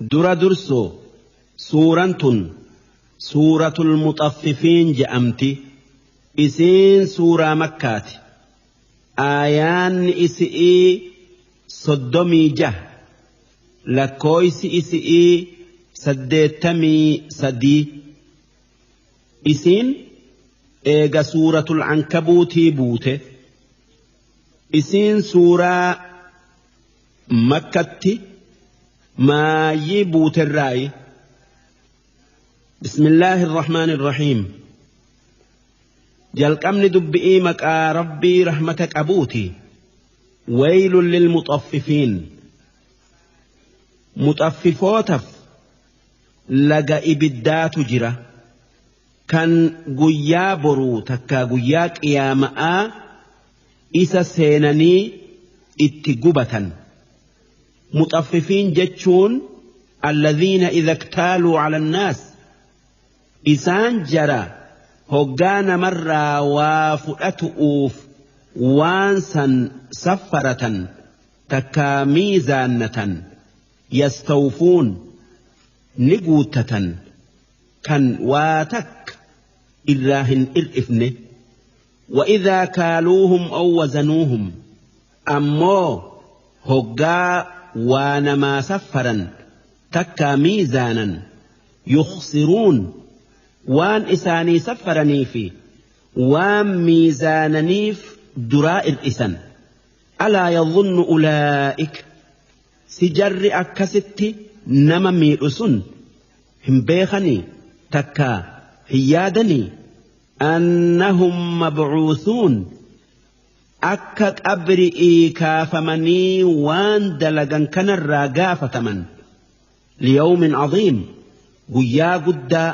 Dura dursoo suuraan tun suuratul muxaffifiin je'amti. Isiin suuraa makkaati. Aayaanni isi'ii 36, lakkooysi isi'ii 83. Isiin eega suuratul ankabuutii buute. Isiin suuraa makkatti maayyii buuterraayi. Bismillaahi irrahmaani irrahiim. Jalqabni dubbi'ii maqaa rabbii rahmata qabuuti. Waylun lilmuxaffifiin. Muxaffifootaf laga ibiddaatu jira. Kan guyyaa boruu takkaa guyyaa qiyaama'aa isa seenanii itti gubatan. Muxaffifiin jechuun alladhiina idha iktaaluu ala annaas, isaan jara hoggaa namarraa waa fudhatu'uuf waan san saffaratan takkaa miizaannatan, yastawfuun, ni guuttatan, kan waa takka irraa hin ir'ifne. Wa'idhaa kaaluuhum aw wazanuuhum, ammoo hoggaa waa namaa saffaran takkaa miizaanan, yukhsiruun, waan isaanii saffaranii fi waan miizaananiif duraa ir'isan. Alaa yadhunnu ulaa'ik, si jarri akkasitti nama miidhu sun hin beekanii takkaa hin yaadanii, annahum mab'uuthuun, akka qabri'ii kaafamanii waan dalagan kanarraa gaafataman, liyawmin caziim, guyyaa guddaa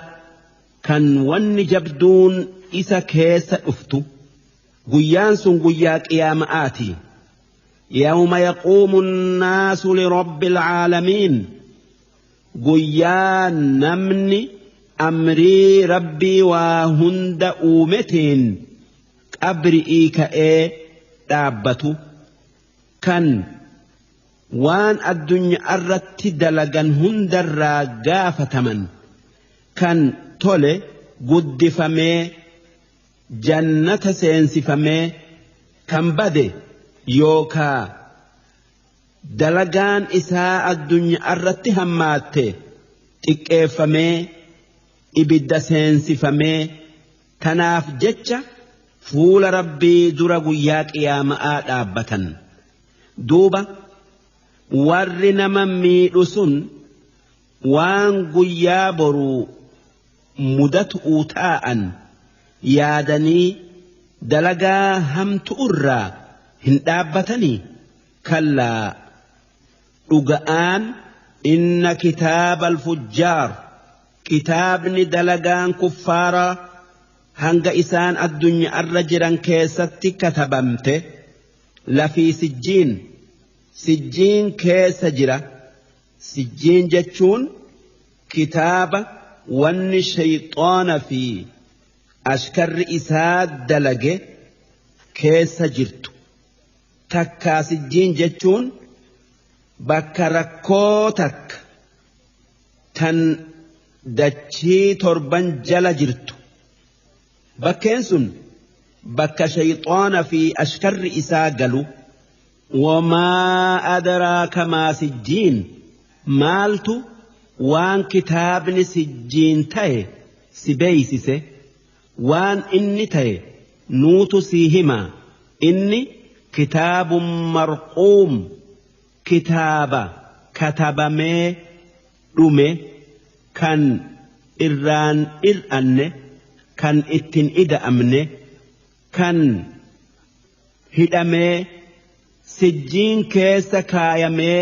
kan wanni jabduun isa keessa dhuftu. Guyyaan sun guyyaa qiyaama'aati. Yawma yaquumu nnaasu lirabbil caalamiin, guyyaa namni amrii rabbii waa hunda uumetiin qabri'ii ka'ee dhaabbatu, kan waan addunyaarratti dalagan hundarraa gaafataman, kan tole guddifamee jannata seensifamee, kan bade yookaa dalagaan isaa addunyaarratti hammaatte xiqqeeffamee ibidda seensifamee. Tanaaf jecha fuula rabbii dura guyyaa qiyaama'aa dhaabbatan. Duuba warri nama miidhu sun waan guyyaa boruu mudatu'uu taa'an yaadanii dalagaa hamtu'urraa hin dhaabbatanii? Kallaa, dhuga'aan inna kitaaba alfujjaar, kitaabni dalagaan kuffaaraa hanga isaan addunyaarra jiran keessatti katabamte, lafii sijjiin, sijjiin keessa jira. Sijjiin jechuun kitaaba wanni shayxaana fi ashkarri isaa dalage keessa jirtu. Takkaa sijjiin jechuun bakka rakkoo takka tan dachii torban jala jirtu. Bakkeen sun bakka shayxaana fi ashkarri isaa galu. Wamaa adraaka maa sijjiin, maaltu waan kitaabni sijjiin ta'e si beeysise? Waan inni ta'e nuutu sii hima. Inni kitaabun marquum, kitaaba katabamee dhume, kan irraan ir'anne, kan ittin ida'amne, kan hidhamee sijjiin keessa kaayamee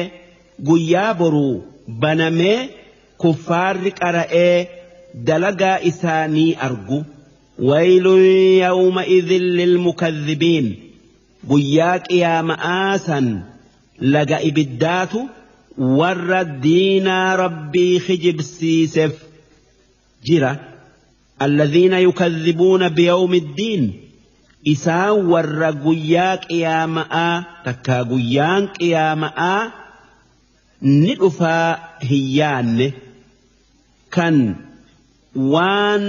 guyyaa boruu banamee kuffaarri qara'ee dalagaa isaanii argu. Waylun yawma idhin lilmukadhibiin, guyyaa qiyaama'aa san laga ibiddaatu warra diinaa rabbii kijibsiisef jira. Alladhiina yukadhibuuna biyawmi ddiin, isaan warra guyyaa qiyaama'aa takkaa guyyaan qiyaama'aa ni dhufaa hin yaanne kan waan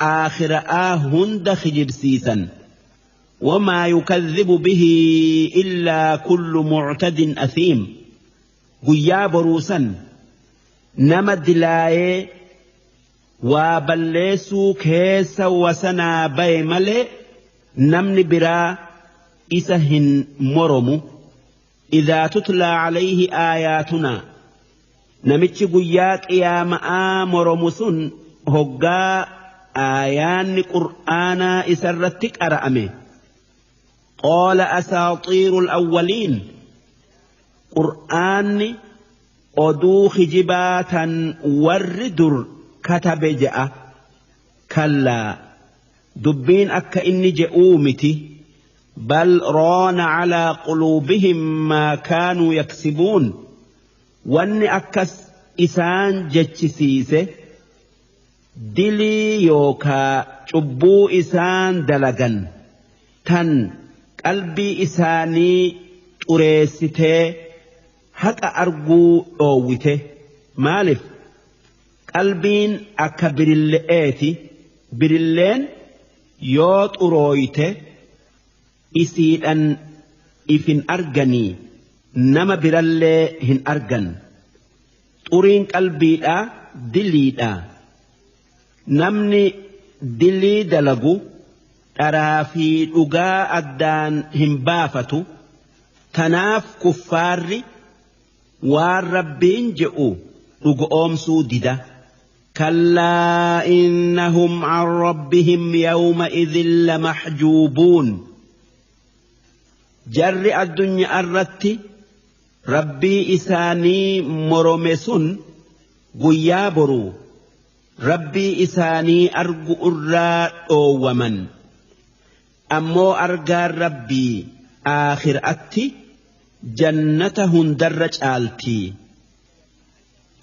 aakhira'aa hunda kijibsiisan. Wamaa yukadhibu bihi illaa kullu muctadin athiim. Guyyaa boruusan nama dilaayee waa balleessuu keessa wasanaa baye malee namni biraa isa hin moromu. Idaa tutlaa calayhi aayaatunaa, namichi guyyaa qiyaama'aa moromu sun hoggaa aayaanni qur'aanaa isarratti qara'ame, qaala asaaxiiru alawwaliin, qur'aanni oduu kijibaa tan warri dur katabe je'a. Kallaa, dubbiin akka inni je'uu miti. Bal raana calaa quluubihim maa kaanuu yaksibuun. Wanni akkas isaan jechisiise dilii yookaa cubbuu isaan dalagan tan qalbii isaanii xureessitee haqa arguu dhoowwite. Maalif qalbiin akka birille'eeti, birilleen yoo xurooyte isiidhan ifin arganii nama birallee hin argan. Xuriin qalbiidha diliidha. Namni dilii dalagu dharaa fi dhugaa addaan hin baafatu. Tanaaf kuffaarri waan rabbiin je'u dhugoomsuu dida. Kallaa innahum an rabbihim yawma idhin lamaxjuubuun. Jarri addunyaa irratti rabbii isaanii morome sun guyyaa boruu rabbii isaanii argu irraa dhoowwaman. Ammoo argaan rabbii aakhiraatti jannata hundarra caaltii.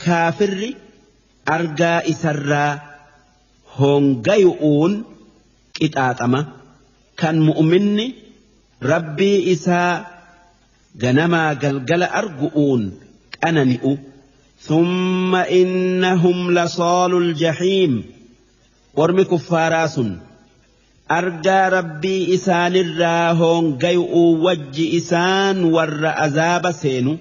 Kaafirri argaa isarraa hongayu'uun qixaaxama. Kan mu'minni rabbii isaa ganamaa galgala argu'uun qanani'u. Thumma innahum lasaalul jahiim. Ormi kuffaaraa sun argaa rabbii isaanirraa hongayu'uu wajji isaan warra azaaba seenu.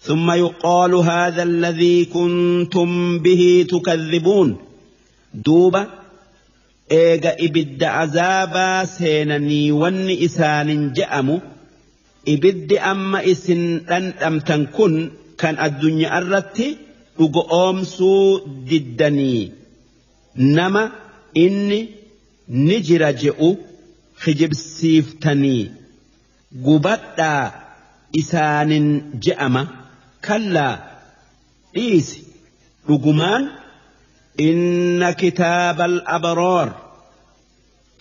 Thumma yuqaalu haadha alladhii kuntum bihi tukadhibuun. Duuba eega ibidda azaabaa seenanii wanni isaanin je'amu, ibiddi amma isin dhandhamtan kun kan addunyaa irratti dhugoomsuu diddanii nama inni ni jira je'u kijibsiiftanii gubadhaa isaanin je'ama. Kallaa, dhiisi, dhugumaan inna kitaabal abraar,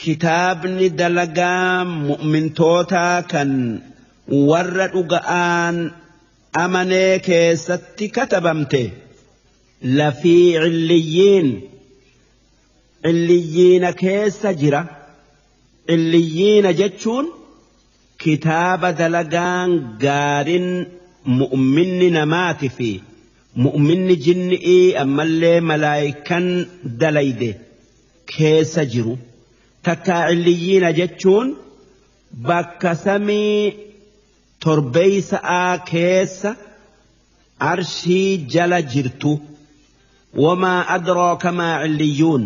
kitaabni dalagaa mu'mintootaa kan warra dhuga'aan amanee keessatti katabamte, lafii cilliyyiin, cilliyyiina keessa jira. Cilliyyiina jechuun kitaaba dalagaan gaarin mu'minni namaati fi mu'minni jinni'ii ammallee malaayikan dalayde keessa jiru. Takkaa cilliyyiina jechuun bakka samii torbeeysa'aa keessa arshii jala jirtu. Wamaa adraaka maa cilliyyuun.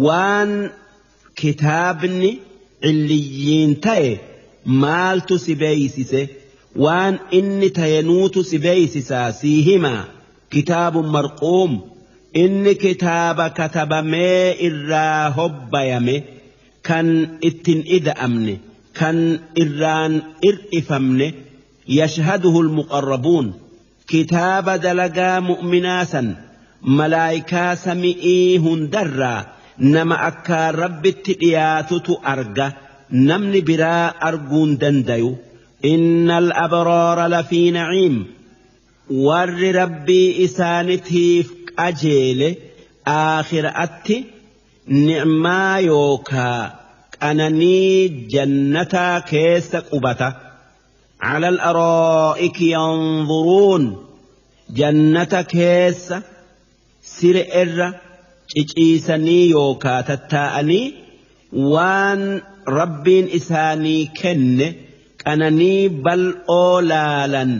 Waan kitaabni cilliyyiin ta'e maaltu si beeysise? Waan inni ta'e nuutu si beeysisaa sii himaa. Kitaabun marquum, inni kitaaba katabamee irraa hobbayame kan ittin ida'amne kan irraan ir'ifamne. Yashhaduhu almuqarrabuun. Kitaaba dalagaa mu'minaa san malaayikaa sami'ii hundarraa nama akka rabbitti dhiyaatutu arga, namni biraa arguun dandayu. Innal abraara lafii naciim. Warri rabbii isaanitiif qajeele aakhiraatti ni'maa yookaa qananii jannataa keessa qubata. Cala al-araa'iki yanzuruun. Jannata keessa sire irra ciciisanii yookaa tattaa'anii waan Rabbiin isaanii kenne qananii bal'oo laalan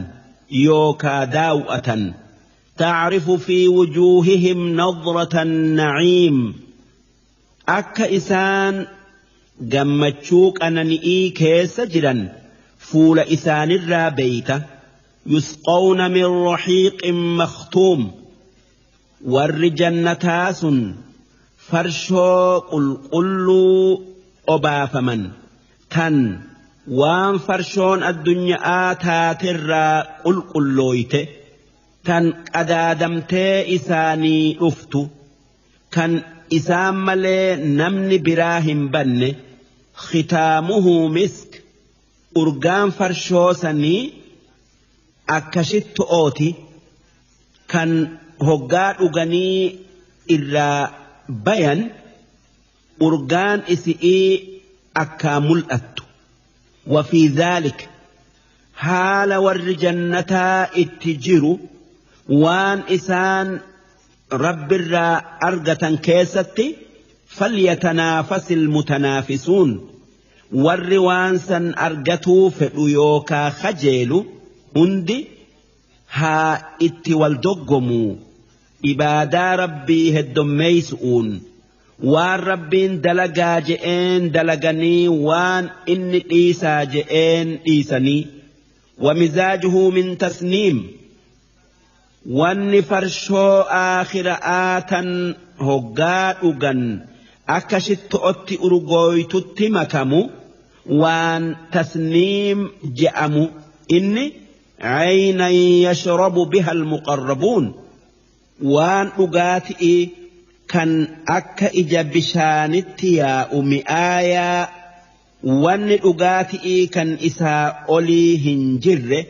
yookaa daaw'atan. Ta'rifu fi wujuuhihim nadrata naciim akka isaan gammachuu qanani'ii keessa jiran fuula isaanirraa beeyta. Yusqawna min rahiiqin makhtuum warri jannataa sun farshoo qulqulluu obaafaman tan waan farshoon addunyaa taaterraa qulqullooyte tan qadaadamtee isaanii dhuftu kan isaan malee namni biraa hin banne. Khitaamuhu misk urgaan farshoo sanii akka shitto'ooti kan hoggaa dhuganii irraa bayan urgaan isi'ii akkaa mul'attu. Wafii dhaalik haala warri jannataa itti jiru waan isaan rabbirraa argatan keessatti falyatanaafasil mutanaafisuun warri waan san argatuu fedhu yookaa kajeelu hundi haa itti wal doggomuu ibaadaa rabbii heddommeeysu'uun waan rabbiin dalagaa je'een dalaganii waan inni dhiisaa je'een dhiisanii. Wamizaajuhu min tasniim wanni farshoo aakhira'aa tan hoggaa dhugan akka shitto'otti urgooytutti makamu waan tasniim je'amu inni caynan yashrabu biha almuqarrabuun waan dhugaatii kan akka ija bishaanitti yaa'u mi'aayaa wanni dhugaatii kan isaa olii hin jirre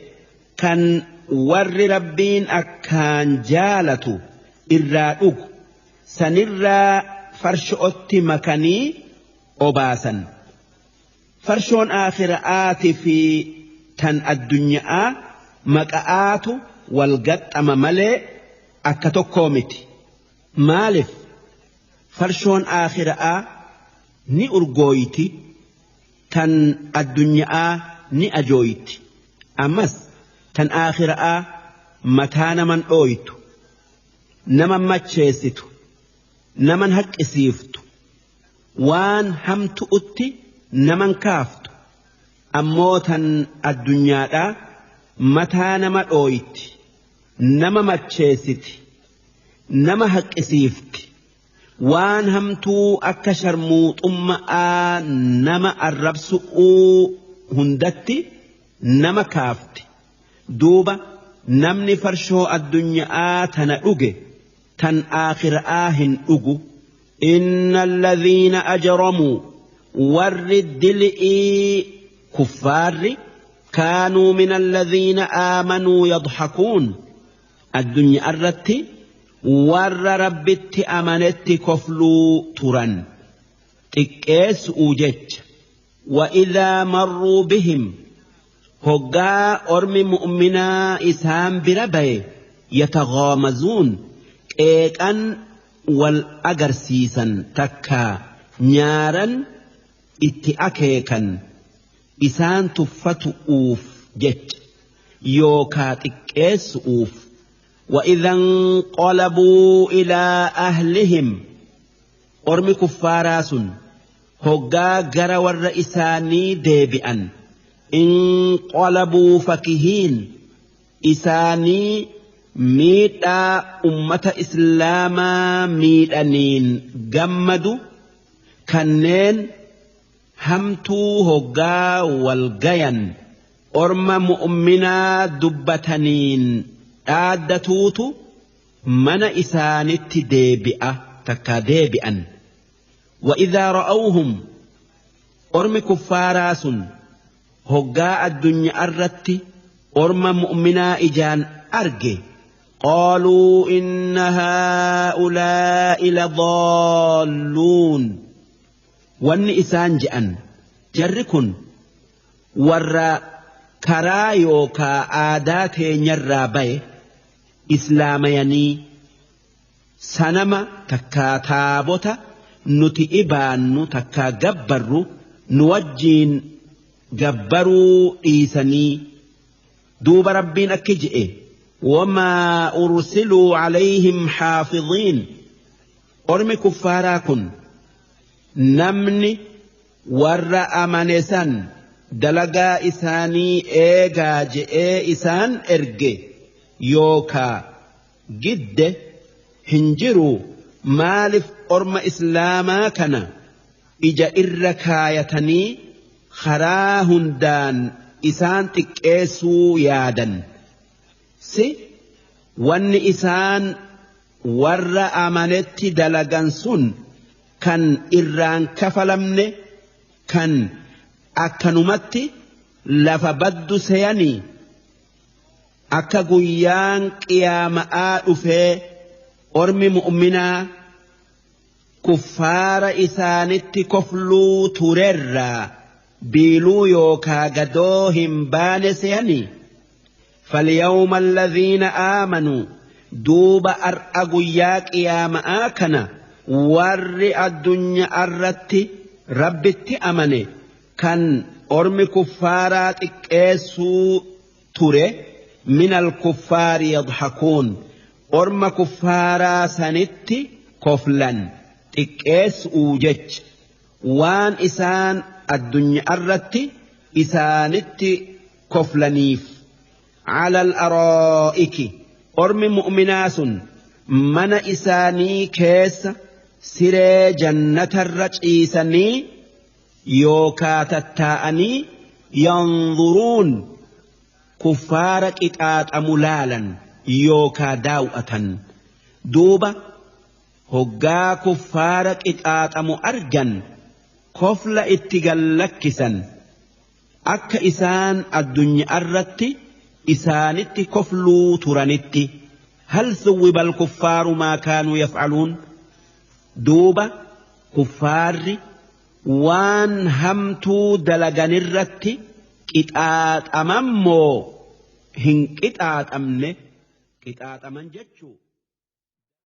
kan warri rabbiin akkaan jaalatu irraa dhugu sanirraa farsho'otti makanii obaasan. Farshoon aakhira'aati fi tan addunyaa maqa'aatu wal gaxxama malee akka tokkoo miti. Maaliif farshoon aakhira'aa ni urgooyti tan addunyaa ni ajooyti ammas tan aakhira'aa mataa naman dhooytu naman macheessitu naman haqqisiiftu waan hamtu'utti naman kaaftu ammoo tan addunyaadhaa mataa nama dhooyti nama macheessiti nama haqqisiifti waan hamtuu akka sharmuuxummaa nama arrabsu'uu hundatti nama kaafti. Duuba namni farshoo addunyaa tana dhuge tan aakhira'aa hin dhugu. Inna alladhiina ajramuu warri dili'ii kuffaarri kaanuu min alladhiina aamanuu yadhakuun addunyaa irratti warra rabbitti amanetti kofluu turan xiqqeessuu jecha. Wa idhaa marruu bihim hoggaa ormi mu'minaa isaan bira baye yataghaamazuun qeeqan wal agarsiisan takkaa nyaaran itti akeekan isaan tuffatu'uuf jecha yookaa xiqqeessu'uuf. وإذا انقلبوا إلى أهلهم أرمي كفاراس هقا جرى والرئيساني ديبئا انقلبوا فكهين إساني ميتا أمة إسلاما ميتانين جمدوا كنين همتو هقا والجين أرم مؤمنا دبتنين dhaaddatuutu mana isaanitti deebi'a takkaa deebi'an. Wa idhaa ra'awhum ormi kuffaaraa sun hoggaa addunyaa irratti orma mu'minaa ijaan arge qaaluu inna haa'ulaa'i ladaalluun wanni isaan je'an jarri kun warra karaa yookaa aadaa teenyarraa baye Islaamayanii sanama takkaa taabota nuti ibaannu takkaa gabbarru nu wajjiin gabbaruu dhiisanii. Duuba Rabbiin akki je'e: wamaa ursiluu calayhim xaafidiin. Ormi kuffaaraa kun namni warra amane san dalagaa isaanii eegaa je'ee isaan erge yookaa gidde hin jiru. Maaliif orma islaamaa kana ija irra kaayatanii karaa hundaan isaan xiqqeessuu yaadan? Si wanni isaan warra amanetti dalagan sun kan irraan kafalamne, kan akkanumatti lafa baddu seyanii akka guyyaan qiyaama'aa dhufee ormi mu'minaa kuffaara isaanitti kofluu turerraa biiluu yookaa gadoo hin baane seyanii. فاليوم الذين آمنوا دوب أرأ guyyaa qiyaama'aa kana warri addunyaa irratti Rabbitti amane kan ormi kuffaaraa xiqqeessuu ture من الكفار يضحكون orma kuffaaraa sanitti koflan xiqqeessuu jecha waan isaan addunyaa irratti isaanitti koflaniif. على الأرائك ormi mu'minaa sun mana isaanii keessa siree jannatarra ciisanii yookaa tattaa'anii ينظرون kuffaara qixaaxamu laalan yookaa daaw'atan. Duuba hoggaa kuffaara qixaaxamu argan kofla itti gallakkisan akka isaan addunyaa irratti isaanitti kofluu turanitti. هل ثوب الكفار ما كانوا يفعلون. Duuba kuffaarri waan hamtuu dalaganirratti qixaaxaman moo hin qixaaxamne? Qixaaxaman jechuu.